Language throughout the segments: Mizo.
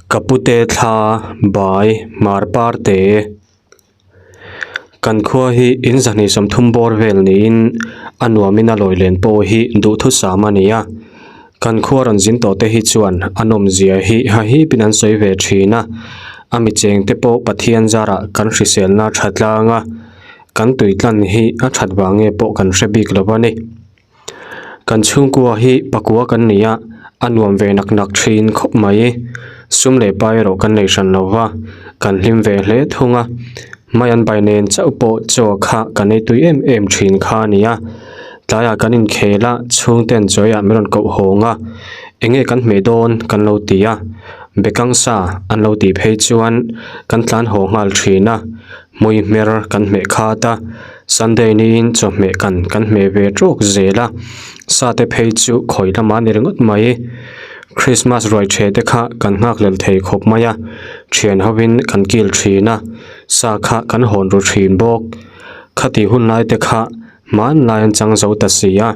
Ka pute thla bai hmar parte kan khua hi in zahnih sawmthum bawr vel niin a nuamin a lawi len pawh hi duhthusam a ni a kan khua rawn zin tawh te hi chuan a nawmzia hi hahipin an sawi ve thin a a mi cheng te pawh Pathian zarah kan hriselna tha tlang a kan tui tlan hi a that vang nge pawh kan hre bik lo a ni. Kan chhungkua hi pakua kan ni a, a nuam ve nak nak thin khawp mai. Sum leh pa erawh kan nei hran lo va, kan hlim ve hle thung a. Mai an bai nen chauh pawh chaw kha kan ei tui em em thin kha a ni a. Tlaiah kan inkhel a, chhungten chawiah min rawn koh hawng a, enge kan hmeh dawn kan lo ti a. Bekang sa an lo tih phei chuan kan tlan haw nghal thin a, hmui hmer kan hmeh khat a. Sunday niin chawhmeh kan kan hmeh ve tawk zel a, sa te phei chu khawi lamah a ni ringawt mai. Christmas ruai ṭhe te kha kan nghak lel thei khawp mai a, ṭhian hovin kan kil ṭhin a, sa kha kan hawn ru ṭhin bawk. Khati hun lai te kha hmanlai an chang zo ta si a.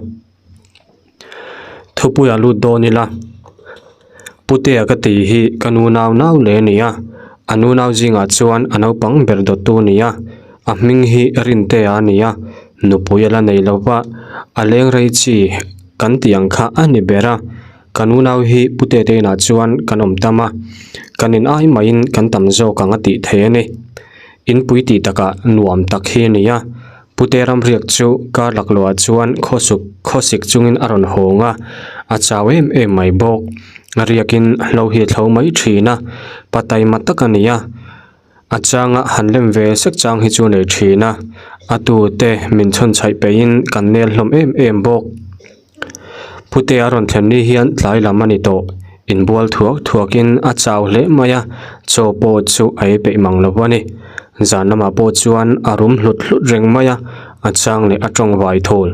Thupuia lut dawn ila, Putea ka tih hi ka nu nau nau leh a ni a, a nu nau zingah chuan a naupang ber dawttu a ni a, a hming hi Rintea a ni a, nupui a la nei lo va, a leng rei chi kan tih ang kha a ni ber a, ka nu nau hi Putea te inah chuan kan awm tam a, kan in ai maiin kan tam zawk ang a tih theih a ni. Inpui tih takah nuam tak hi a ni a. Pute ramriak chu kar laklawhah chuan khawsuk khawsik chungin a rawn hawng a, a chau em em mai bawk. A riakin hlo hi a thlo mai thin a, pa taima tak a ni a. A changa han lem ve sek chang hi chu a nei thin a, a tute min chhawn chhaih peihin kan nel hlawm em em bawk. Pute a rawn thlen ni hian tlai lam a ni tawh, inbual thuak thuakin a chau hle mai a, chaw pawh chu a ei peih mang lo a ni. Zan lamah pawh chuan a rum hlut hlut reng mai a, a chang leh a tawng vai thawl.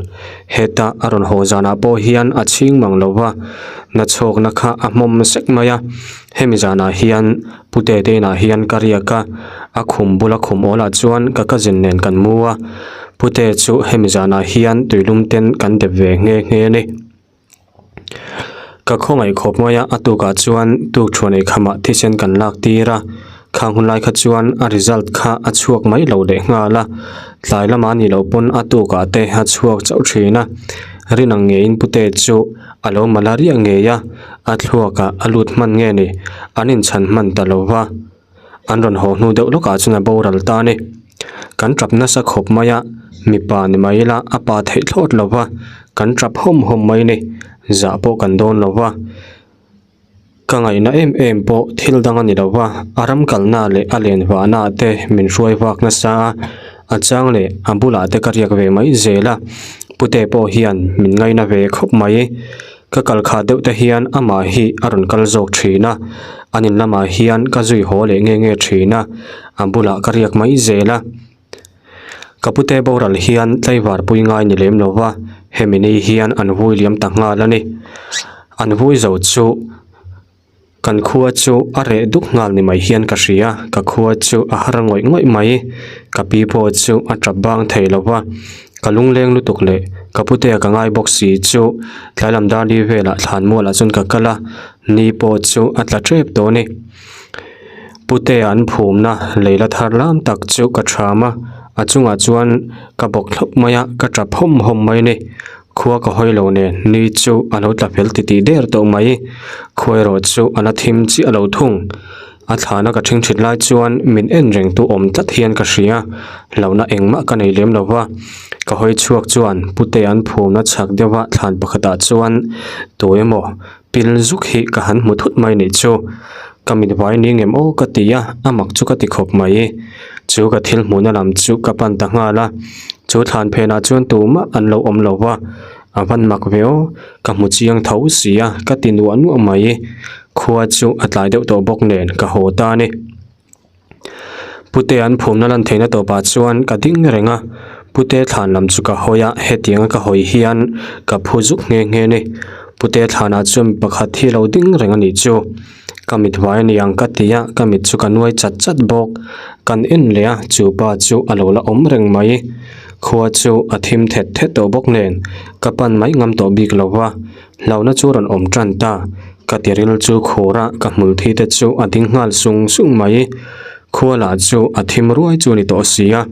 Heta a rawn haw zanah pawh hian a chhing mang lo va, nachhawkna kha a hmawm sek mai a. Hemi zanah hian Pute te inah hian ka riak a, a khum bula khum awlah chuan ka cousin nen kan mu a, Pute chu hemi zanah hian tuilum ten kan dep ve nghe nghe a ni. Ka khawngaih khawp mai a, a tukah chuan tukṭhuan eikhamah thisen kan lak tir a, khang hun lai kha chuan a result kha a chhuak mai lo leh nghal a, tlai lamah a nih loh pawn a tukah te a chhuak chauh ṭhin a, rin ang ngeiin Pute chu a lo malaria ngei a, a thluakah a lut hman nge ni, an inchhan hman ta lo va, an rawn haw hnu deuh lawkah chuan a boral ta a ni. Kan tap nasa khawp mai a, mipa ni mai ila a pa theih thlawt lo va, kan tap hawm hawm mai ni, zah pawh kan dawn lo va. Ka ngaihna em em pawh thil dang a ni lo va, a ram kalna leh a len vahna te min hruai vak nasa a, a chang leh a bulah te ka riak ve mai zel a, pute pawh hian min ngaina ve khawp mai. Ka kal khah deuh te hian amah hi a rawn kal zawk thin a, an in lamah hian ka zui haw leh nge nge thin a, a bulah ka riak mai zel a. Ka pute boral hian tlaivar pui ngai ni lem lo va, hemi ni hian an vui liam ta nghal a ni. An vui zo chu kan khua chu a reh duk nghal ni mai hian ka hria, ka khua chu a har ngawih ngawih mai. Ka pi pawh chu a tap bang thei lo va, ka lungleng lutuk leh ka putea ka ngai bawk si chu tlai lam dar li velah thlan mualah chuan ka kal a, ni pawh chu a tla tep tawh a ni. Putea an phumna lei la thar lam tak chu ka tham a, a chungah chuan ka bawk thlawp mai a, ka tap hawm hawm mai a ni. Khua ka hawi lo nen ni chu a lo tla fel titih der tawh mai. Khua erawh chu a la thim chiah lo thung. A thlana ka ṭhing ṭhit lai chuan min en reng tu awm tlat hian ka hria, hlauhna engmah ka nei lem lo va. Ka hawi chhuak chuan Putea an phumna chhak deuha thlan pakhatah chuan tu emaw Pil zuk hi ka han hmu thut mai nih chu. Ka mit vai ni ngem aw ka ti a, a mak chu ka ti khawp mai. Chu ka thil hmuhna lam chu ka pan ta nghal a, chu thlan phenah chuan tumah an lo awm lo va, a van mak ve aw, ka hmu chiang tho si a, ka ti nuah nuah mai. Khua chu a tlai deuh tawh bawk nen ka haw ta a ni. Pute an phumna lan theihna tawpah chuan ka ding reng a, Pute thlan lam chu ka hawi a, hetianga ka hawi hian ka phu zuk nghe nghe a ni. Pute thlanah chuan mi pakhat hi a lo ding reng a nih chu. Ka mit vai a ni ang ka ti a, ka mit chu ka nuai chat chat bawk. Kan en leh a, chu pa chu a lo la awm reng mai. Khua chu a thim thet thet tawh bawk nen, ka pan mai ngam tawh bik lo va, hlauhna chu rawn awm tan ta. Ka tiril chu khur a, ka hmul thi te chu a ding nghal sung sung mai. Khua lah chu a thim ruai chu a ni tawh si a.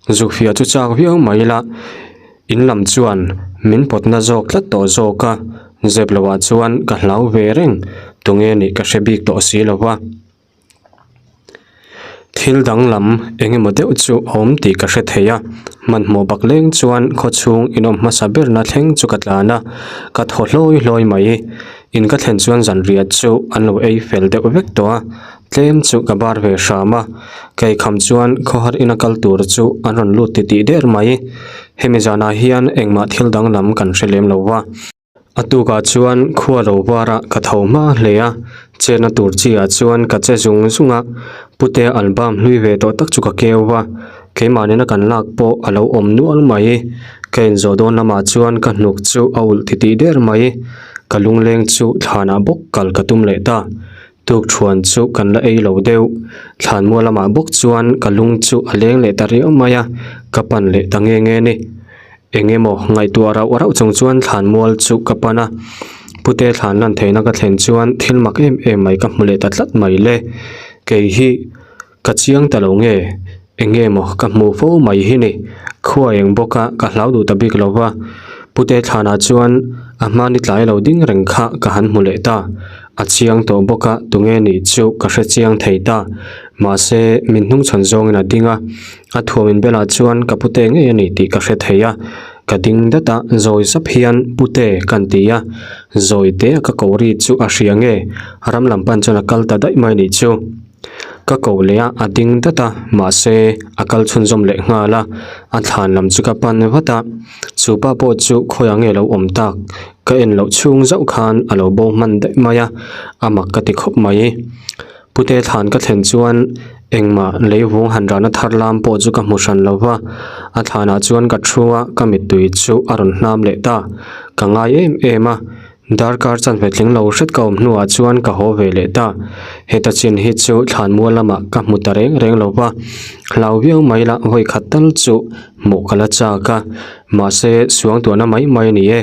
Zukfia chu chak viau mai la, in lam chuan min pawtna zawk tlat tawh zawk a, zep lohah chuan ka hlau ve reng, tunge nih ka hre bik tawh si lo va. Thil danglam eng emaw deuh chu a awm tih ka hre thei a, hmanhmawh bak leng chuan khawchhung inawm hmasa berna thleng chu ka tlan a, ka thaw hlawi hlawi mai. In ka thlen chuan zanriah chu an lo ei fel deuh vek tawh a, tlem chu ka bar ve hram a, keikham chuan khawhar ina kal tur chu an rawn lut titih der mai. Hemi zanah hian engmah thil danglam kan hre lem lo va. A tukah chuan khua lo varah ka tho hma hle a, chetna tur chi ah chuan ka che zung zung a, pute album hlui ve tawh tak chu ka keu va, keimah nena kan lak pawh a lo awm nual mai. Ka inzawh dawn lamah chuan ka hnuk chu a ulh titih der mai, ka lungleng chu thlanah bawk kal ka tum leh ta. Tukṭhuan chu kan la ei lo deuh, thlanmual lamah bawk chuan ka lung chu a leng leh ta riau mai a, ka pan leh ta nge nge ni. Eng emaw ngaihtuah rauh rauh chung chuan thlanmual chu ka pan a, pute thlan lan theihna ka thlen chuan thil mak em em mai ka hmu leh ta tlat mai le. Kei hi ka chiang ta lo nge, eng emaw ka hmuh fo mai hi ni. Khua eng bawk a, ka hlau duh ta bik lo va. Pute thlanah chuan a hmani tlai lo ding reng kha ka han hmu leh ta. A chiang tawh bawk a, tunge nih chu ka hre chiang thei ta. Mahse, min hnungchhawn zawngin a ding a. A thuam in belah chuan ka pute ngei a ni tih ka hre thei a, ka ding dat a, zawi zap hian pute kan ti a, zawi te a ka ko ri chu a hria nge, ram lam pan chuan a kal ta daih mai nih chu. Ka ko leh a, a ding dat a, mahse a kal chhunzawm leh nghal a, a thlan lam chu ka pan vat a, chu pa pawh chu khawiah nge lo awm tak, ka en loh chhung zauh khan a lo bo hman daih mai a, a mak ka ti khawp mai. Pute thlan ka thlen chuan engmah leivung han rana thar lam pawh chu ka hmu hran lo va, a thlanah chuan ka thu a, ka mittui chu a rawn hnam leh ta. Ka ngai em em a, darkar chanve tling lo hret ka awm hnuah chuan ka haw ve leh ta. Heta chin hi chu thlan mual lamah ka hmu ta reng reng lo va, hlau viau mai la vawi khat tal chu hmuh ka la chak a, mahse suangtuahna mai mai a ni e.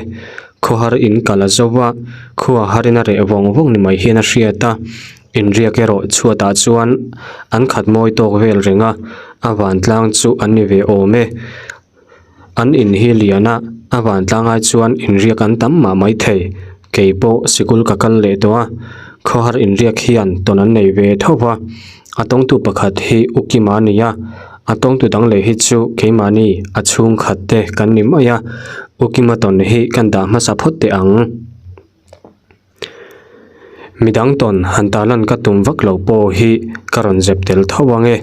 Khawhar in kal a zo va, khua harin a reh vawng vawng ni mai hian a hriat a, inriak erawh chhuatah chuan an khat mawi tawk vel reng a, a vantlang chu an ni ve awm e. An in hi lian a, a vantlang ai chuan inriak an tam mah mai thei. Kei pawh sikul ka kal leh tawh a, khawhar inriak hian tawn an nei ve tho va, a tawngtu pakhat hi U Kima a ni a, A tawngtu dang leh hi chu keimahni a chhungkhat te kan ni mai a, U Kima tawn hi kan dah hmasa phawt teh ang. Midang tawn han tarlan ka tum vak lo pawh hi ka rawn zep tel tho ang e.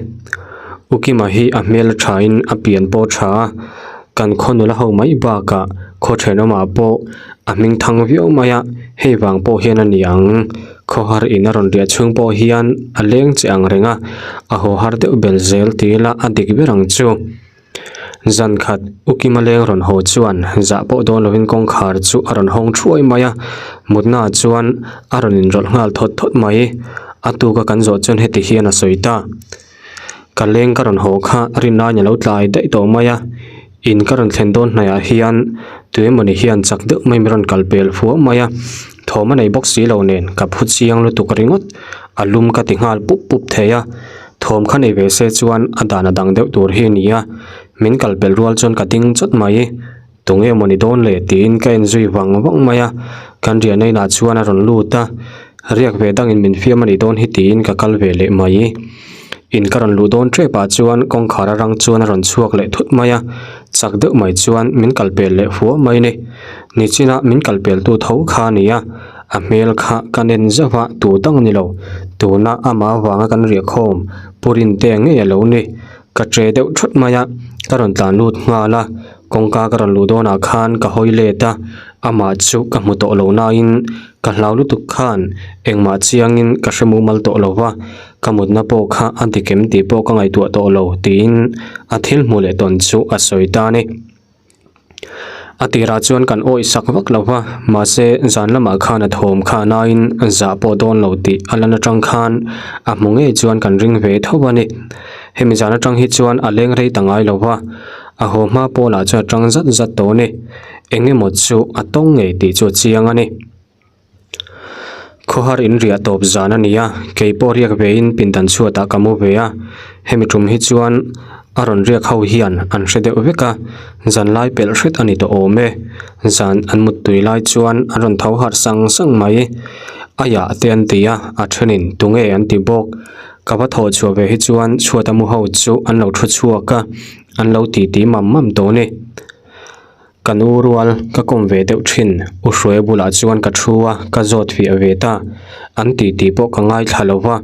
U Kima hi a hmel a thain a pian pawh a tha a, kan khaw nula ho mai bakah khaw thenawmah pawh a hming thang viau mai a, hei vang pawh hian a ni ang. Khawhar in a rawn riah chhung pawh hian a leng che ang reng a, a haw har deuh bel zel ti ila a dik ber ang chu. Zan khat U Kima leng rawn haw chuan zah pawh dawn lovin kawngkhar chu a rawn hawng thuai mai a, mutnaah chuan a rawn inrawlh nghal thawt thawt mai. A tuka kan zawh chuan heti hian a sawi ta. Ka leng ka rawn haw kha rinnain a lo tlai daih tawh mai a, in ka rawn thlen dawn hnaihah hian tuemawni hian chak deuh mai min rawn kal pel fuah mai a, thawm a nei bawk si lo nen ka phu chiang lutuk ringawt, a lum ka ti nghal pup pup thei a, thawm kha nei ve se chuan a dan a dang deuh tur hi a ni a, min kal pel rual chuan ka ding chawt mai. Tunge maw ni dawn le tiin ka en zui vang vang mai a, kan riahna inah chuan a rawn lut a, riak ve dangin min fiam a nih dawn hi tiin ka kal ve leh mai. In ka rawn luh dawn tep ah chuan kawngkhar a rang chuan a rawn chhuak leh thut mai a, chak deuh mai chuan min kal pel leh fua mai ni. Nichina min kal pel tu tho kha a ni a, a hmel kha ka nen zauh a, tu dang a ni lo, tuna amah avanga kan riah khawm Pu Rintea ngei a lo ni. Ka che deuh thut mai a, ka rawn tlan lut nghal a, kawngka ka rawn luh dawnah khan ka hawi let a, amah chu ka hmu tawh lo nain ka hlau lutuk khan engmah chiangin ka hre mumal tawh lo va, ka mutna pawh kha a dik em tih pawh ka ngaihtuah tawh lo tiin a thil hmuh leh tawn chu a sawi ta a ni. A tirah chuan kan awih sak vak lo va, mahse zan lamah khan a thawm kha nain zah pawh dawn lo tih a lan atang khan a hmu ngei chuan kan ring ve tho a ni. Hemi zan atang hi chuan a leng rei ta ngai lo va, a haw hma pawlah chuan a tang zat zat tawh a ni. Eng emaw chu a tawng ngei tih chu a chiang a ni. Khawhar in riah tawp zan a ni a, kei pawh riak vein pindan chhuatah ka mu ve a, hemi tum hi chuan a rawn riak ho hian an hre deuh vek a, zan lai pelh hret a ni tawh awm e. Zan an muttui lai chuan an rawn tho harh sang sang mai. A yah te an ti a, a thenin tunge an ti bawk. Ka va thawh chhuah ve hi chuan chhuata mu ho chu an lo thu chhuak a, an lo titi mam mam tawh a ni. Ka nu rual ka kawm ve deuh thin, U Hruaia bulah chuan ka thu a, ka zawt fiah ve ta. An titi pawh ka ngaithla lo va.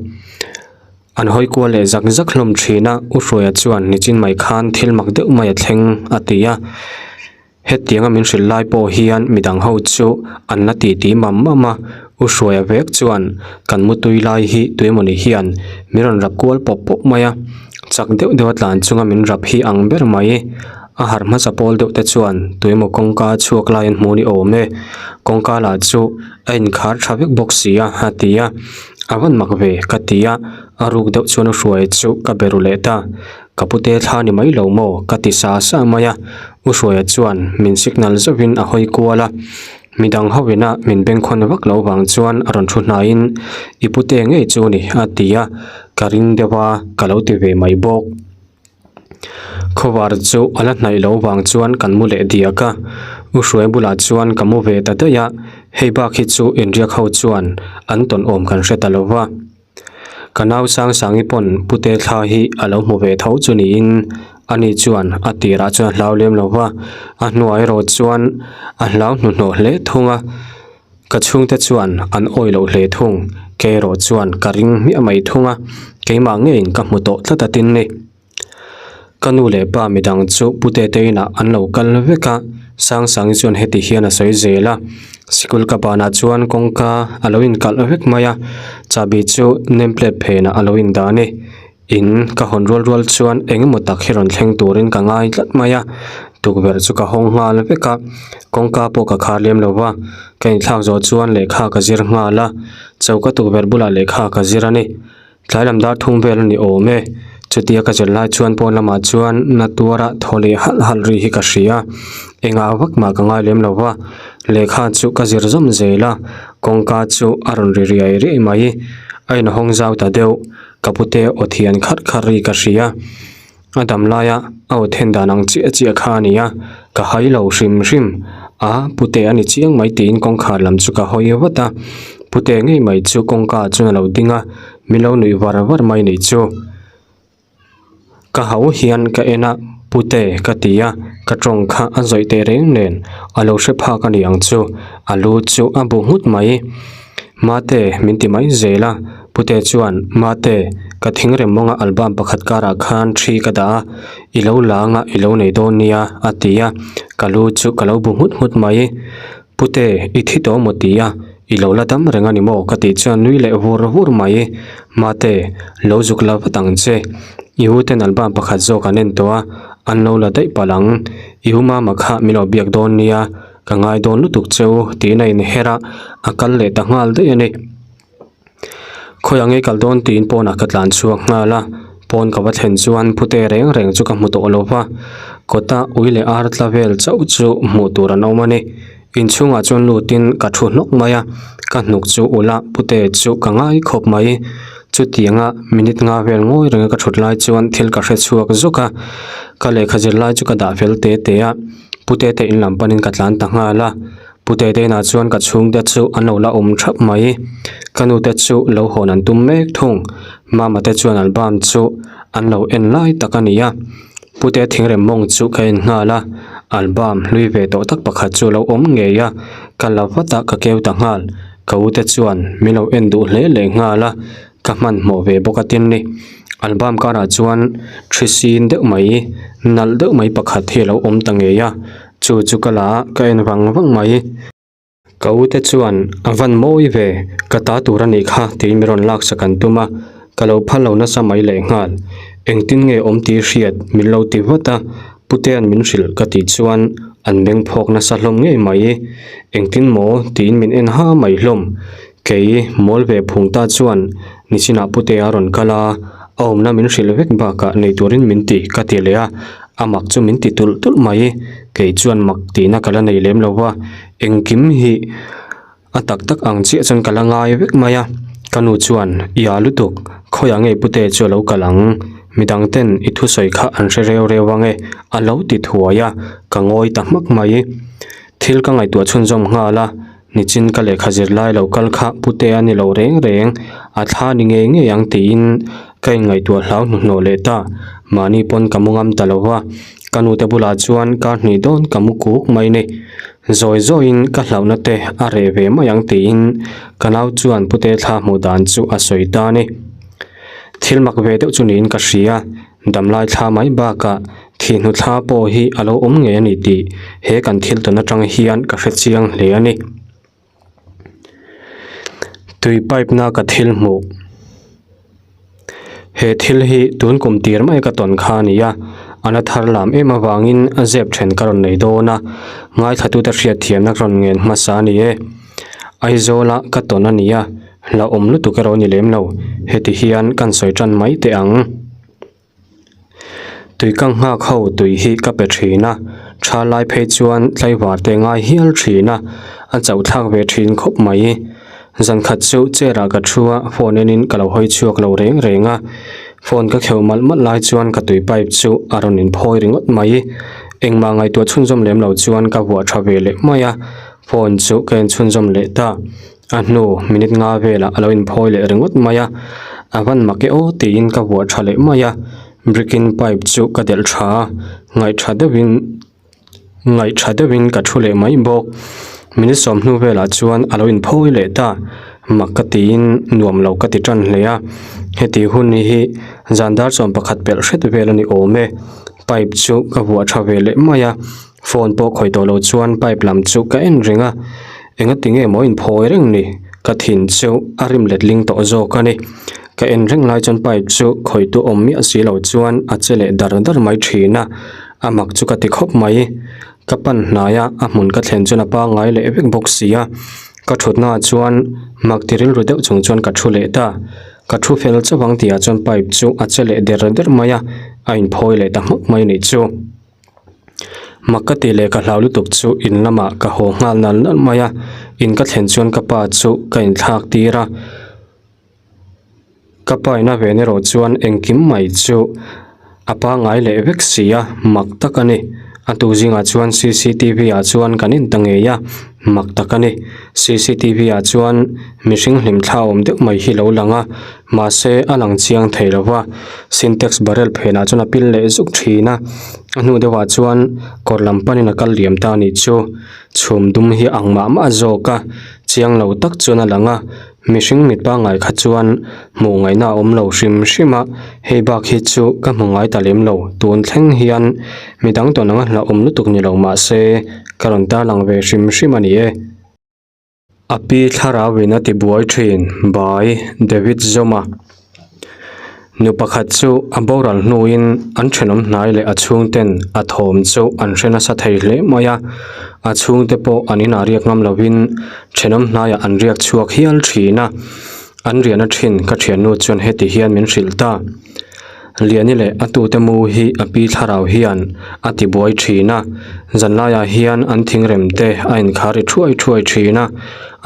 An hawi kual leh zak zak hlawm thin a, U Hruaia chuan nichin mai khan thil mak deuh mai a thleng a ti a. Hetianga min hrilh lai pawh hian midang ho chu an la titi mam mam a, U Hruaia vek chuan kan mutui lai hi tuemawni hian min rawn rap kual pawp pawp mai a, chak deuh deuh a tlan chunga min rap hi ang ber mai. A harh hmasa pawl deuh te chuan tuemaw kawngka chhuak lai an hmu ni awm e, kawngka lah chu a inkhar tha vek bawk si a a ti a, a van mak ve ka ti a, a ruk deuh chuan U Hruaia chu ka be ru leh ta. Ka pute thla ni mai lo maw? ka ti sa sa mai a, U Hruaia chuan min signal zauhin a hawi kual a, midang ho ina min bengkhawn vak loh vang chuan a rawn thu hnaiin I pute ngei chu ni a ti a, ka ring deuh a, ka lo ti ve mai bawk. Khawvar chu a la hnaih loh vang chuan kan mu leh diak a, U Hruaia bulah chuan ka mu ve ta daih a, hei bak hi chu inriak ho chuan an tawn awm kan hre ta lo va. Ka nau Sangsangi pawn Pute thla hi a lo hmu ve tho chu niin ani chuan a tirah chuan a hlau lem lo va, a hnuah erawh chuan a hlau hnuhnawh hle thung a, ka chhungte chuan an awih loh hle thung, kei erawh chuan ka ring hmiah mai thung a, keimah ngeiin ka hmu tawh tlat a tin ni. Ka nu leh pa midang chu Pute te inah an lo kal vek a, Sangsangi chuan heti hian a sawi zel a, sikul ka banah chuan kawngka a lo inkalh vek mai a, chahbi chu name plate phenah a lo indah a ni. In ka hawn rual rual chuan eng emaw tak hi rawn thleng turin ka ngai tlat mai a, tukverh chu ka hawng nghal vek a, kawngka pawh ka khar lem lo va, ka inthlak zawh chuan lehkha ka zir nghal a, choka tukverh bulah lehkha ka zir a ni. Tlai lam dar thum vel a ni awm e. Chutia ka zir lai chuan pawn lamah chuan na tuara thaw leh halh halh ri hi ka hria. Engah vak mah ka ngai lem lo va, lehkha chu ka zir zawm zel a, kawngka chu a rawn ri riai riai mai. A inhawng zau ta deuh, ka pute aw thian kharh kharh ri ka hria. A dam laia a aw then dan ang chiah chiah kha a ni a, ka hai lo hrim hrim a, pute a ni chiang mai tiin kawngkhar lam chu ka hawi vat a, pute ngei mai chu kawngka chuan a lo ding a, min lo nuih var var mai ni chu. Ka hau hian ka en a, pute ka ti a, ka tawng kha a zawih teh reng nen a lo hre phak a ni ang chu, a lu chu a bu nghut mai. Mate min ti mai zel a, Pute chuan, Mate, ka thingrem mawnga album pakhat karah khan thi ka dah a, i lo la anga i lo nei dawn nia, a ti a, ka lu chu ka lo bu nghut nghut mai. Pute, i thi tawh maw ti a, i lo la dam reng a ni maw? ka tih chuan nui leh vur vur mai. Mate, lo zuk la vat ang che. I u ten album pakhat zawk an en tawh a, an lo la daih palh ang. I u mama kha min lo biak dawn nia, ka ngai dawn lutuk che u, tiin a inher a, a kal leh ta nghal daih a ni. Khawiah ngei kal dawn tiin pawnah ka tlan chhuak nghal a, pawn ka va thlen chuan phute reng reng chu ka hmu tawh lo va, kawta ui leh ar tla vel chauh chu hmuh tur an awm a ni. Inchhungah chuan lutin ka thu hnawk mai a, ka hnuk chu ulh a, phute chu ka ngai khawp mai. Chutianga minute nga vel ngawi renga ka thut lai chuan thil ka hre chhuak zawk a, ka lehkha zir lai chu ka dah fel te te a, phute te in lam panin ka tlan ta nghal a. Pu Teteina chuan ka chhungte chu an lo la awm thap mai. Ka nute chu lo hawn an tum mek thung. Mama te chuan album chu an lo en lai tak a ni a. Pu Te thingrem mawng chu ka en nghal a, album hlui ve tawh tak pakhat chu lo awm ngei a, ka la vat a ka keu ta nghal. Ka ute chuan min lo en duh hle leh nghal a, ka hmanhmawh ve bawk a tin ni. Album karah chuan thi sin deuh mai, nalh deuh mai pakhat hi a lo awm ta ngei a. Chu chu ka la a, ka en vang vang mai. Ka u te chuan, A van mawi ve, ka ta tur a nih kha, tiin min rawn laksak an tum a, ka lo phal lo nasa mai leh nghal. Engtin nge awm tih hriat min lo ti vat a, Putea'n min hrilh ka tih chuan an beng phawk nasa hlawm ngei mai. Engtin maw? tiin min en ha mai hlawm. Kei, mawl ve phung ta chuan nichinah Putea a rawn kal a, a awmna min hrilh vek bakah nei turin min ti ka ti leh a, a mak chu min ti tulh tulh mai. Kei chuan mak tihna ka la nei lem lo va, engkim hi A tak tak ang chiah chuan ka la ngai vek mai a, ka nu chuan, I a lutuk, khawiah nge pute chu a lo kal ang? Midang ten i thusawi kha an hre reu reu ang e, a lo ti thuai a, ka ngawi ta hmak mai. Thil ka ngaihtuah chhunzawm nghal a, nichin ka lehkha zir lai lo kal kha pute a ni lo reng reng, a thla ni ngei ngei ang tiin ka inngaihtuah hlau hnuhnawh leh ta, mahni pawn ka mu ngam ta lo va, ka nute bulah chuan kar hnih dawn ka mu kuk mai ni. Zawi zawiin ka hlauhna te a reh ve mai ang tiin ka nau chuan pute thla hmuh dan chu a sawi ta a ni. Thil mak ve deuh chu niin ka hria, damlai thla mai bakah thihnu thla pawh hi a lo awm ngei a ni tih he kan thil tawn atang hian ka hre chiang hle a ni. Tui pipe na ka thil hmuh. He thil hi tun kum tir mai ka tawn kha a ni a, a la thar lam em avangin a zep then ka rawn nei dawn a, ngaithlatute hriatthiamna ka rawn ngen hmasa a ni e. Aizawla ka tawn a ni a, hlauhawm lutuk erawh a ni lem lo, heti hian kan sawi tan mai teh ang. Tui ka nghak ho tui hi ka pe thin a, tha lai phei chuan tlaivar te ngai hial thin a, a chauh thlak ve thin khawp mai. Zan khat chu chair ah ka thu a, phone enin ka lo hawi chhuak lo reng reng a, phone ka kheuh malh malh lai chuan ka tui pipe chu a rawn inphawi ringawt mai. Engmah ngaihtuah chhunzawm lem lo chuan ka vuah tha ve leh mai a, phone chu ka en chhunzawm leh ta. A hnu minute nga velah a lo inphawi leh ringawt mai a, a van mak e aw tiin ka vuah tha leh mai a, brick in pipe chu ka delh tha a, ngaihtha deuhin ngaihtha deuhin ka thu leh mai bawk. Minute sawm hnu velah chuan a lo inphawi leh ta, mak ka tiin nuam lo ka ti tan hle a, heti hun hi zan dar sawm pakhat pelh hret vel a ni awm e, pipe chu ka vuah tha ve leh mai a. Phone pawh khawih tawh lo chuan pipe lam chu ka en reng a, engati nge maw inphawi reng ni? Ka thin chu a rim letling tawh zawk a ni. Ka en reng lai chuan pipe chu khawih tu awm miah si lo chuan a che leh dar dar mai thin a, a mak chu ka ti khawp mai. Ka pan hnai a, a hmun ka thlen chuan a pangngai leh vek bawk si a, ka thutna ah chuan mak ti rilru deuh chung chuan ka thu leh ta. Ka thu fel chauh ang tihah chuan pipe chu a che leh der der mai a, a inphawi leh ta hmawk mai a nih chu. Mak ka tih leh ka hlau lutuk chu in lamah ka haw nghal nal nal mai a, in ka thlen chuan ka pa chu ka inthlak tir a, ka pa in a ven erawh chuan engkim mai chu a pangngai leh vek si a, mak tak a ni. A tu zingah chuan cctv ah chuan kan in ta ngei a, mak tak a ni. Cctv ah chuan mihring hlim thla awm deuh mai hi lo lang a, Mahse, a lang chiang thei lo va, Sintex barrel phenah chuan a pil leh zuk thin a, a hnu deuhah chuan kawr lam panin a kal liam ta a nih chu. Chhum dum hi ang mah mah zawk a, chiang lo tak chuan a lang a, mihring mit pangngai kha chuan hmuh ngaihna a awm lo hrim hrim a, hei bak hi chu ka hmu ngai ta lem lo, tun thleng hian midang tawn anga hlauhawm lutuk ni lo mahse, ka rawn tarlang ve hrim hrim a ni e. A pi thlarau in a ti buai thin by David Zoma. Nu pakhat chu a boral hnuin an thenawm hnai leh a chhungten a thawm chu an hre nasa thei hle mai a, a chhungte pawh an inah riak ngam lovin thenawm hnaiah an riak chhuak hial thin a, an riahna thin ka thiannu chuan heti hian min hrilh ta. Liani leh a tute mu hi a pi thlarau hian a ti buai thin a, zanlaiah hian an thingrem te a inkhar ri thuai thuai thin a,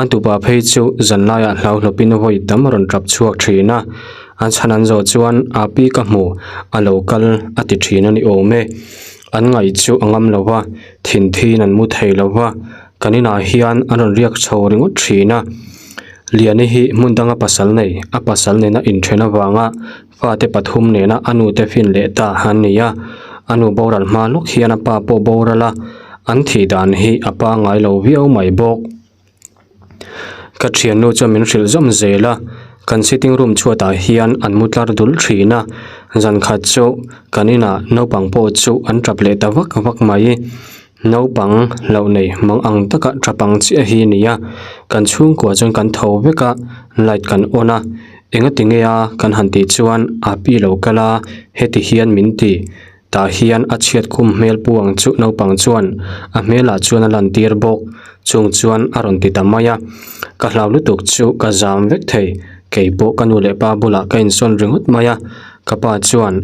a tupa phei chu zanlaiah hlauhlawpin vawi tam a rawn tap chhuak thin a, a chhan an zawh chuan a pi ka hmu a lo kal a ti thin a ni awm e. An ngaih chu a ngam lo va, thinthiin an mu thei lo va, kan inah hian an rawn riak chho ringawt thin a. Liani hi hmun danga pasal nei, a pasal nena inthen avanga Fate pathum nena a nute fin leh ta an ni a, a nu boral hma lawk hian a pa pawh boral a, an thih dan hi a pangngai lo viau mai bawk. Ka thiannu chuan min hrilh zawm zel a, kan sitting room chhuatah hian an mu tlar dul thin a, zan khat chu kan inah naupang pawh chu an tap leh ta vak vak mai. Naupang hlauh nei mang ang taka tap ang chiah hi a ni a, kan chhungkua chuan kan tho vek a, light kan on a, engati nge a kan han tih chuan a pi lo kal a, heti hian min ti, tah hian a chhiat khum hmel pu ang chu naupang chuan a hmelah chuan a lan tir bawk, chung chuan a rawn ti ta mai a, ka hlau lutuk chu ka zam vek thei, keipawh ka nu leh pa bulah ka insawn ringawt mai a, ka pa chuan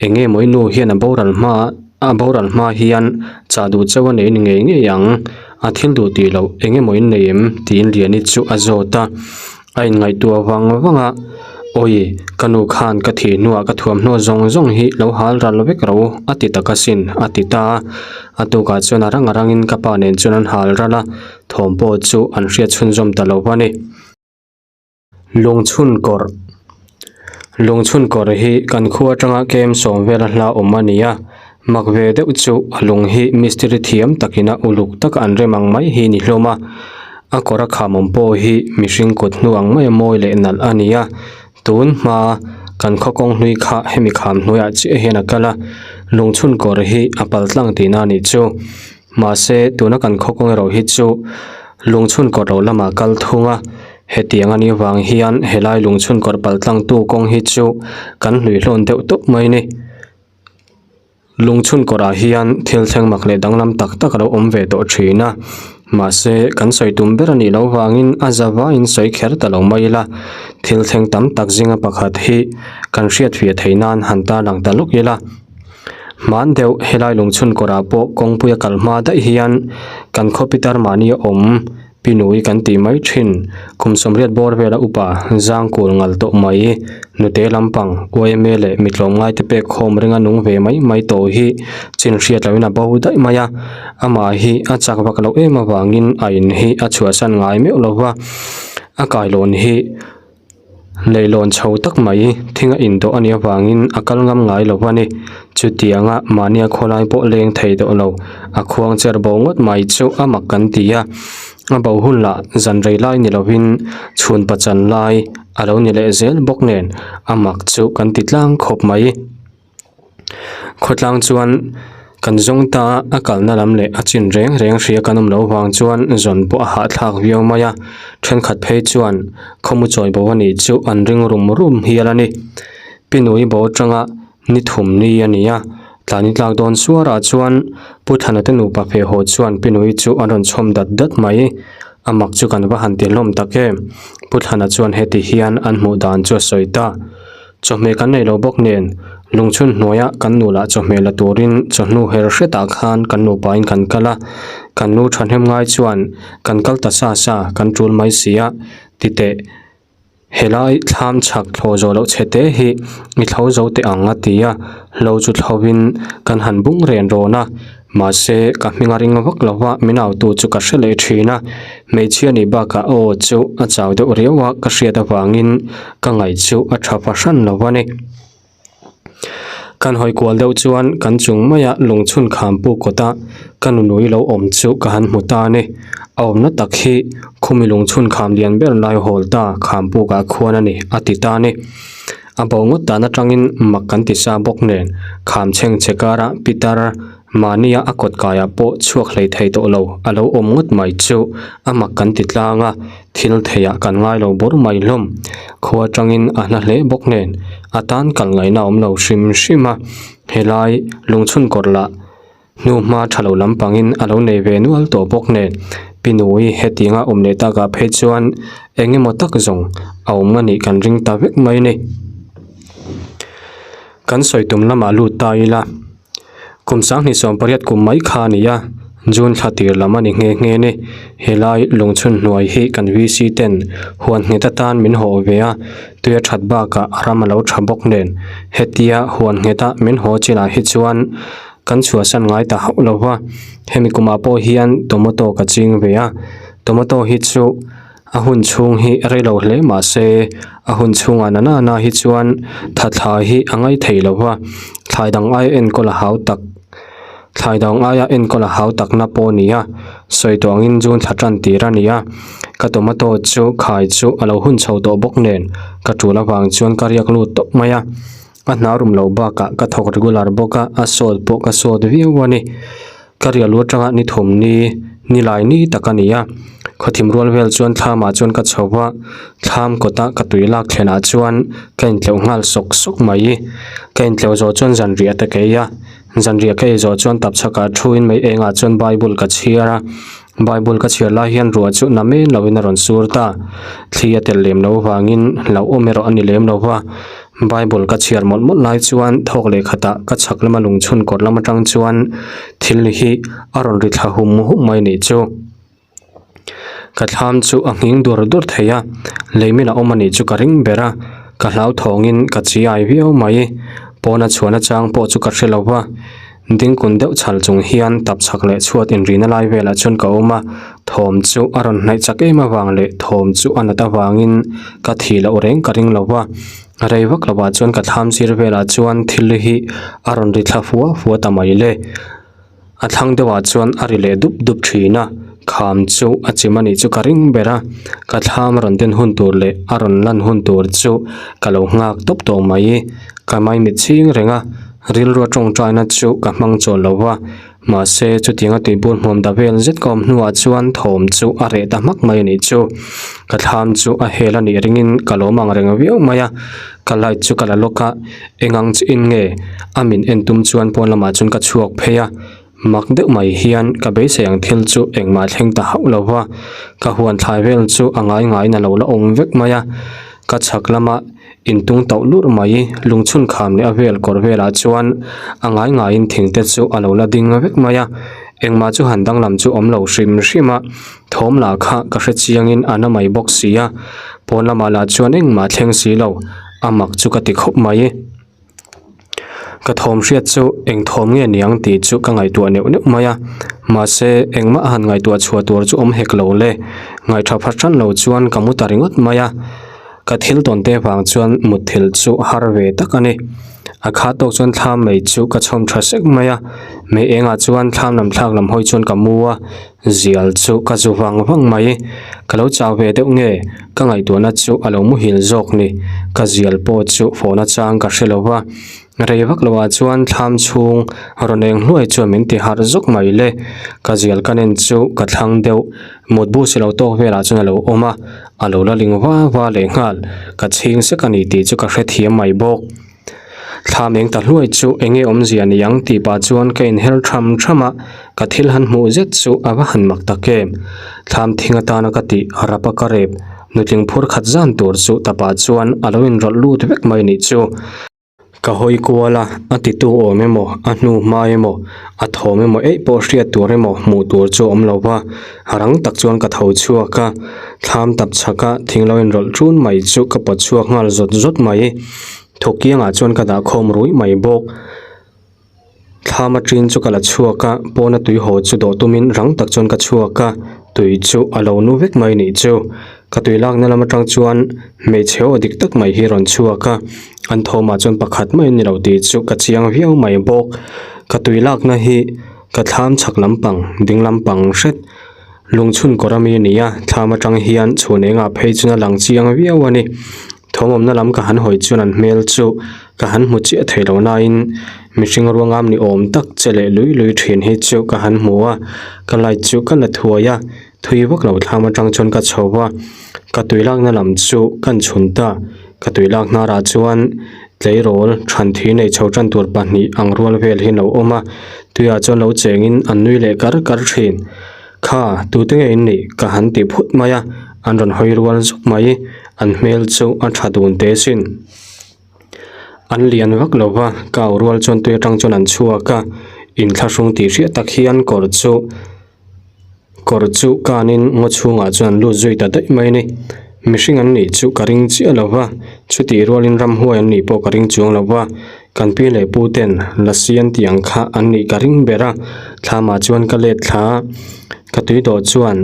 eng nge maw i nu hian a boral hma. A boral hma hian chah duh chauh a nei ni ngei ngei ang. A thil duh tih loh eng emaw in nei em? tiin Liani chu a zawt a. A inngaihtuah vang vang a, Awi, ka nu khan ka thih hnuah ka thuamhnaw zawng zawng hi lo hal ral vek ro a ti tak asin, a ti ta a. A tukah chuan a rang a rangin ka pa nen chuan an hal ral a, thawm pawh chu an hriat chhunzawm ta lo va ni. Lungchhun kawrh Lungchhun kawrh hi kan khua atanga kem sawm vela hla awm a ni a, mak ve deuh chu a lung hi mistiri thiam takin a uluk taka an rem ang mai hi ni hlawm a, a kawr a kham awm pawh hi mihring kut hnu ang maia mawi leh nalh a ni a, tun hma kan khaw kawng hlui kha hemi kham hnuaiah chiah hian a kal a, lungchhun kawrh hi a pal tlang tihna a nih chu. Mahse, tuna kan khaw kawng erawh hi chu lungchhun kawrh loh lamah kal thung a, hetiang a nih vang hian helai lungchhun kawrh pal tlangtu kawng hi chu kan hluihlawn deuh tawp mai ni. Lungchhun kawrhah hian thil thleng mak leh danglam tak tak a lo awm ve tawh thin a, mahse kan sawi tum ber a nih loh vangin a zavaiin sawi kher ta lo mai ila, thil thleng tam tak zinga pakhat hi kan hriatfiah theih nan han tarlang ta lawk ila. Hman deuh helai lungchhun kawrah pawh kawngpui a kal hma daih hian kan khaw pitar mahni a awm Pinui kan tih mai thin. Kum sawmriat bawr vela upa zang kul ngal tawh mai nute lampang yma leh mi tlawmngai te pek khawm ringa nung ve mai mai tawh hi chin hriat loin a bo daih mai a, amah hi a chak vak loh em avangin a in hi a chhuahsan ngai meuh lova a kailawn hi Leihlawn chho tak mai thing a indawh a nih avangin a kal ngam ngai lo a ni. Chutianga mahnia khawlai pawh leng thei tawh lo, a khuang cher bo ngawt mai chu a mak kan ti a. A bo hun lah zan rei lai ni lovin chhun pachan lai a lo ni leh zel bawk nen a mak chu kan ti tlang khawp mai. Khawtlang chuan kan zawng ta a kalna lam leh a chin reng reng hria kan awm loh vang chuan zawn pawh a hahthlak viau mai a, thenkhat phei chuan khawmu chawi bo a nih chu an ring rum rum hial a ni. Pi Nui bo atanga ni thum ni a ni a, tlani tlak dawn suarah chuan Pu Thlana te nupa feh haw chuan Pi Nui chu an rawn chhawm dat dat mai, a mak chu kan va han ti hlawm tak em, Pu Thlana chuan heti hian an hmuh dan chu a sawi ta. Chawhmeh kan nei lo bawk nen, lungchhun hnuaia kan nu lah chawhmeh la turin chawhnu her hretah khan kan nupain kan kal a, kan nu thahnem ngai chuan kan kal ta sa sa kan tul mai si a, titeh helai thlam chhak thlawh zawh loh chhe te hi i thlo zo teh ang a ti a, hlo chu thlovin kan han bung ren rawn a. Mahse, ka hming a ring vak lo va, min autu chu ka hre leh thin a. Hmeichhia nih bakah a aw chu a chau deuh riau a, ka hriat avangin ka ngaih chu a tha fahran lo a ni. Kan hawi kual deuh chuan kan chung maia lungchhun kham puk kawta ka nunui lo awm chu ka han hmu ta a ni. A awmna tak hi khumi lungchhun kham lian ber lai hawl ta kham pukah khuan a ni, a ti ta a ni. A bo ngawt dan atangin mak kan ti sa bawk nen, kham chheng che kara pitar mahnia a kawt kaiah pawh chhuak hlei thei tawh lo a lo awm ngawt mai chu a mak kan ti tlang a, thil theiah kan ngai lo bawr mai hlawm. Khua atangin a hla hle bawk nen, a tan kal ngaihna a awm lo hrim hrim a, helai lungchhun kawr lah Hnu hma tha lo lampangin a lo nei ve nual tawh bawk nen, Pi Nui hetianga awm leh takah phei chuan eng emaw tak zawng a awm a nih kan ring ta vek mai ni. Kan sawi tum lamah lut ta ila, kum sanghnih 18 kum mai kha a ni a, June thla tir lam a ni nghe nghe ni. Helai lungchhun hnuai hi kan VC ten huan nghet atan min haw ve a, tui a that bakah a ram a lo tha bawk nen, hetia huan ngheta min haw chinah hi chuan kan chhuahsan ngai ta hauh lo va, hemi kumah pawh hian tomato ka ching ve a, tomato hi chu a hun chhung hi rei lo hle mah se a hun chhungah na na na hi chuan thathla hi a ngai thei lo va, thlai dang aia enkawl a hau tak thlai dang aia enkawl a hau takna pawh a ni a, sawi tawh angin June thla tan tir a ni a, ka tomato chu khai chu a lo hun chho tawh bawk nen ka tul avang chuan ka riak lut tawp mai a. A hna rum loh bakah ka thawk regular bawk a, a sawt pawh ka sawt viau a ni. Ka riah lu atanga ni thum ni, ni lai ni tak a ni a. Khawthim rual vel chuan thlamah chuan ka chho va, thlam kawta ka tui lak thlenah chuan ka intleuh nghal sawk sawk mai. Ka intleuh zawh chuan zanriah te ka ei a, zanriah ka ei zawh chuan tapchhakah thuin mei engah chuan Bible ka chhiar a. Bible ka chhiar lai hian ruah chu na men loin a rawn sur ta. Thli a tel lem lo vangin hlauhawm erawh a ni lem lo va. Bible ka chhiar mawlh mawlh lai chuan thawk leh khatah ka chhak lama lungchhun kawr lam atang chuan thil hi a rawn ri thla hum hum mai nih chu. Ka thlam chu a nghing dur dur thei a, leimin a awm a nih chu ka ring ber a, ka hlauthawngin ka chiai viau mai. Pawna chhuahna chang pawh chu ka hre lo va, dingkun deuh chhal chung hian tap chhak leh chhuat inrina lai velah chuan ka awm a, thawm chu a rawn hnaih chak em avang leh thawm chu a nat avangin ka thih loh reng ka ring lo va. Rei vak lovah chuan ka thlam sir velah chuan thil hi a rawn ri thla fua fua ta mai le. A thlang deuhah chuan a ri leh dup dup thin a, kham chu a chim a nih chu ka ring ber a, ka thlam a rawn den hun tur leh a rawn lan hun tur chu ka lo nghak tawp tawh mai. Ka maimit chhing reng a, rilrua tawngtaina chu ka hmang chawl lo va, mahse chutianga tuibur hmuam da vel zet ka awm hnuah chuan thawm chu a reh ta hmak mai a nih chu. Ka thlam chu a hel a nih ringin ka lawm ang reng viau mai a, ka light chu ka la lawk a, Engang chiin nge a min en tum chuan pawn lamah chuan ka chhuak phei a, mak deuh mai hian ka beisei ang thil chu engmah thleng ta hauh lo va, ka huan thlai vel chu a ngai ngaiin a lo la awm vek mai a, ka chhak lama intung tauh lurh mai lungchhun kham leh a vel kawr velah chuan a ngai ngaiin thing te chu a lo la ding vek mai a, engmah chu han danglam chu awm lo hrim hrim a, thawm lah kha ka hre chiangin a na mai bawk si a, pawn lamah lah chuan engmah thleng si lo. A mak chu ka ti khawp mai. Ka thawm hriat chu eng thawm nge niang tih chu ka ngaihtuah neuh neuh mai a, mahse engmah a han ngaihtuah chhuah tur chu awm hek lo le. Ngaihṭha phat hran lo chuan ka mu ta ringawt mai a, ka thil tawn te vang chuan mutthilh chu har ve tak a ni. A khat tawk chuan thlam mai chu ka chhawm ṭha sek mai a, mei engah chuan thlam lam thlak lam hawi chuan ka mu a, Zial chu ka zu vang vang mai. Ka lo chau ve deuh nge? Ka ngaihtuahna chu a lo muhil zawk ni. Ka zial pawh chu fawhna chang ka hre lo va. Rei vak loah chuan thlam chhung rawn eng hluai chuan min ti harh zawk mai le. Ka zial ka nen chu ka thlang deuh. Mutbu si lo tawk velah chuan a lo awm a, a lo la ling va va lehnghal. Ka chhing sek a ni tih chu ka hrethiam mai bawk. Thla meng ta hluai chu enge awmzia ni ang tih pah chuan ka inher tham tham a, ka thil han hmuh zet chu a va han mak tak em. Thlam thing atana ka tih rap a ka rep nutling phur khat zan tur chu tapah chuan a lo inrawlh lut vek mai nih chu. Ka hawi kual a, a titu awm emaw, a hnu hma emaw, a thawm emaw eih pawh hriat tur emaw hmuh tur chu a awm lo va, rang tak chuan ka tho chhuak a, thlam tap chhaka thing lo inrawlh ṭun mai chu ka pawt chhuak nghal zawt zawt mai. Thawk kiangah chuan ka dah khawm ruih mai bawk. Thlam aṭin chu ka la chhuak a, pawna tui haw chu dawh tumin rang tak chuan ka chhuak a, tui chu a lo nu vek mai nih chu. Ka tui lakna lam aṭang chuan hmeichhe aw dik tak mai hi rawn chhuak a, an thawmah chuan pakhat mai a ni lo tih chu ka chiang viau mai bawk. Ka tui lakna hi ka thlam chhak lampang ding lampang hret lungchhun kawr ami a ni a, thlam aṭang hian chhun engah phei chuan a lang chiang viau a ni. Thawmawmna lam ka han hawi chuan an hmel chu ka han hmu chiah thei lo nain mihring ruangam ni awm tak che leh lui lui thin hi chu ka han hmu a, ka light chu ka la thuai a, thui vak lo thlam atang chuan ka chho a, ka tui lakna lam chu kan chhun ta, ka tui lak hnarah chuan tleirawl than thi nei chho tan tur pahnih ang rual vel hi an lo awm a, tuiah chuan lo chengin an nui leh kar kar thin. Kha, tute nge in nih? Ka han ti phut mai a, an rawn hawi rual zuk mai. An hmel chu a tha dun teh sin. An lian vak lo va, ka au rual chuan tui atang chuan an chhuak a, inthlahrung tih hriat tak hian kawr chu kawr chu kanin ngaw chhungah chuan an lut zui ta daih mai a ni. Mihring an nih chu ka ring chiah lo va, chutih rualin ramhuai an nih pawh ka ring chuang lo va, kan pi leh pu ten lasi an tih ang kha an nih ka ring ber a, thlamah chuan ka let thla a, ka tui dawh chuan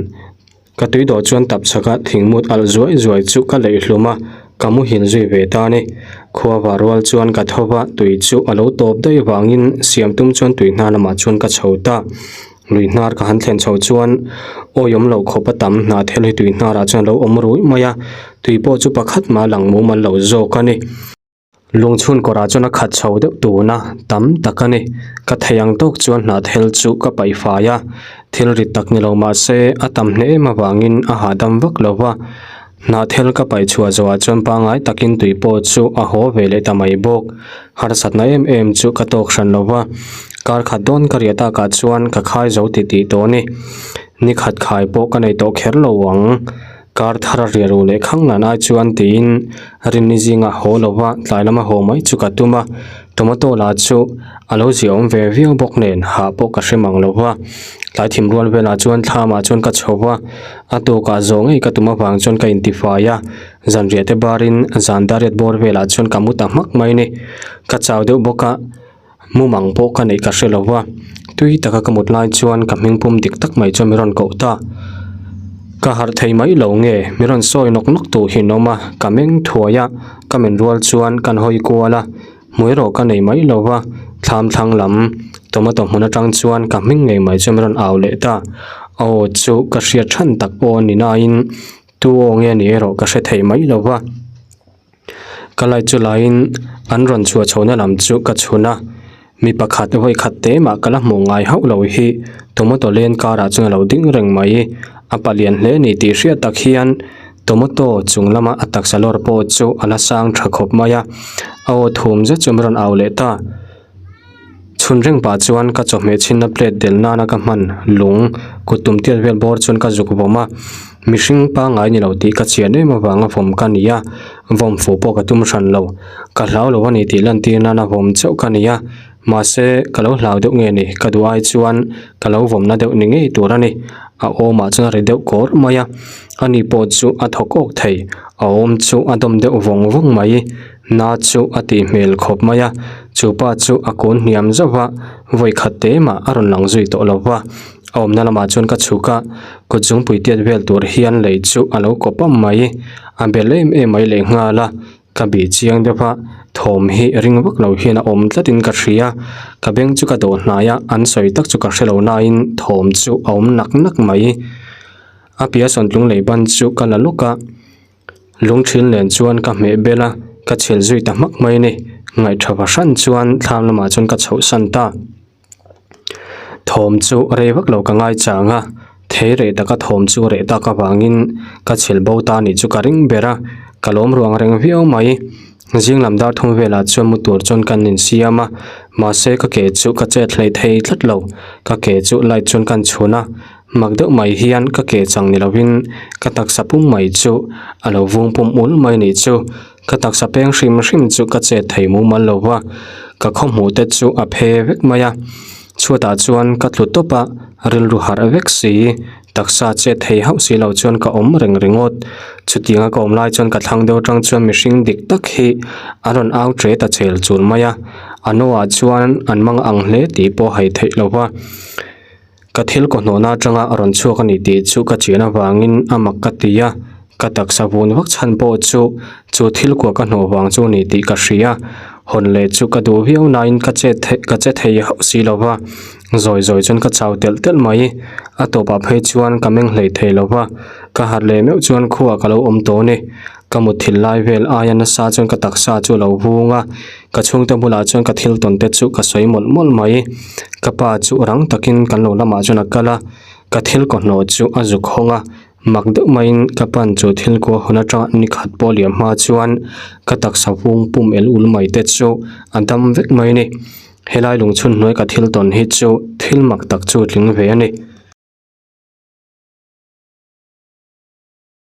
ka tui dawh chuan tap chhaka thingmut alh zuai zuai chu ka leih hlum a, ka muhil zui ve ta a ni. Khua vah rual chuan ka tho va, tui chu a lo tawp daih vangin siam tum chuan tui hna lamah chuan ka chho ta. Lui hnar ka han thlen chho chuan awi awm loh khawp a tam hnah thel hi tui hnarah chuan a lo awm ruih mai a, tui pawh chu pakhat mah lang mumal lo zawk a ni. Lungchhun kawrah chuan a khat chho deuh tun a, tam tak a ni. Ka thei ang tawk chuan hnah thel chu ka paih fai a, thil rit tak ni lo mah se a tam hle em avangin a hahdam vak lo va. Hnah thel ka paih chhuah zawhah chuan pangngai takin tui pawh chu a haw ve leh ta mai bawk. Harsatna em em chu ka tawk hran lo va, kar khat dawn ka riah takah chuan ka khai zo ti tih tawh a ni. Ni khat khai pawh ka nei tawh kher lo ang. Kar thar a riah ru leh khang lan ai chuan tiin rinni zingah haw lo va tlai lama haw mai chu ka tum a, tomato lah chu a lo ziahawm ve viau bawk nen hah pawh ka hre mang lo va. Tlai thim rual velah chuan thlamah chuan ka chho va, a tukah zawh ngei ka tum avang chuan ka intifai a, zanriah te barin zan dariat bawr velah chuan ka mu ta hmak mai ni. Ka chau deuh bawk a. Mumang pawh ka neih ka hre lo va, tui taka ka mut lai chuan ka hmingpum dik tak mai chuan min rawn koh ta. Ka harh thei mai lo nge, min rawn sawi nawk nawk tur hi an awm a, ka meng thuai a, ka men rual chuan kan hawi kual a, hmu erawh ka nei mai lo va, thlam thlang lam tomato hmun atang chuan ka hming ngei mai chuan min rawn au leh ta. A aw chu ka hriat than tak aw ni nain tu aw nge ni erawh ka hre thei mai lo va. Ka light chu laiin an rawn chhuah chhohna lam chu ka chhun a, mi pakhat vawi khat te mah ka la hmuh ngai hauh lo hi tomato len karah chuan a lo ding reng mai. A palian hle ni tih hriat tak hian tomato chung lama a taksa lawr pawh chu a la sang tha khawp mai a, a aw thum zet chu min rawn au leh ta. Chhun reng pah chuan ka chawhmeh chhinna plate del nana ka hman lung kut tum tiat vel bawr chuan ka zuk vawm a, mihring pangngai ni lo tih ka chian em avanga vawm ka ni a, vawm fuh pawh ka tum hran lo. Ka hlau lo a ni tih lantir nana vawm chauh ka ni a, mahse ka lo hlau deuh nge ni ka duh ai chuan ka lo vawmna deuh ni ngei tur a ni. A awmah chuan a ri deuh kawr mai a, ani pawh chu a thaw kawk thei, a awm chu a dawm deuh vawng vawng mai. Na chu a tih hmel khawp mai a, chu pa chu a kun hniam zauh va, vawi khat te mah a rawn lang zui tawh lo va. A awmna lamah chuan ka chhuk a, kut zungpui tiat vel tur hian lei chu a lo kawp am mai. A bel em em mai lehnghal a, ka bih chiang deuh va, thawm hi ring vak lo hian a awm tlatin ka hria. Ka beng chu ka dawh hnai a, an sawi tak chu ka hre lo nain thawm chu a awm nak nak mai. A piah sawntlung lei ban chu ka la lawk a. Lungthil nen chuan ka hmeh bel a, ka chhel zui ta hmak mai a ni. Ngaihṭha fahran chuan thlam lamah chuan ka chhoh san ta. Thawm chu rei vak lo ka ngai chang a, thei reh taka thawm chu reh tak avangin ka chhel bo ta nih chu ka ring ber a, ka lawm ruang reng viau mai. Zing lam dar thum velah chuan mu tur chuan kan insiam a, mahse ka ke chu ka chet hlei thei tlat lo. Ka ke chu light chuan kan chhun a, Mak deuh mai hian ka ke chang ni lovin ka taksa pum mai chu a lo vung pum ul mai nih chu. Ka taksa peng hrim hrim chu ka chet thei mumal lo va, ka khaw hmuh te chu a phe vek mai a. Chhuatah chuan ka tlu tawp a, rilru harh vek si, taksa chet thei hauh si lo chuan ka awm reng ringawt. Chutianga ka awm lai chuan ka thlang deuh atang chuan mihring dik tak hi a rawn au ṭe ta chel chul mai a, a noah chuan an mang ang hle tih pawh a hai theih lo va. Ka thil kaw hnawhna atanga a rawn chhuak a ni tih chu ka chian avangin a mak ka ti a, ka taksa vun vak chhan pawh chu chu thil kua ka hnawh vang chu a ni tih ka hria. Hawn leh chu ka duh viau nain ka che theih ka che thei hauh si lo va, zawi zawi chuan ka chau telh telh mai. A tawpah phei chuan ka meng hlei thei lo va, ka harh leh meuh chuan khuaah ka lo awm tawh a ni. Ka mutthilh lai vel aia nasa chuan ka taksa chu a lo vung a. Ka chhungte bulah chuan ka thil tawn te chu ka sawi mawlh mawlh mai. Ka pa chu rang takin kan lo lamah chuan a kal a, ka thil kaw hnawh chu a zuk hawng a, mak deuh maiin ka pan chu thil kua hawn atanga ni khat pawh liam hma chuan ka taksa vung pum el ul mai te chu a dam vek mai a ni. Helai lungchhun hnuai ka thil tawn hi chu thil mak tak chu tling ve a ni.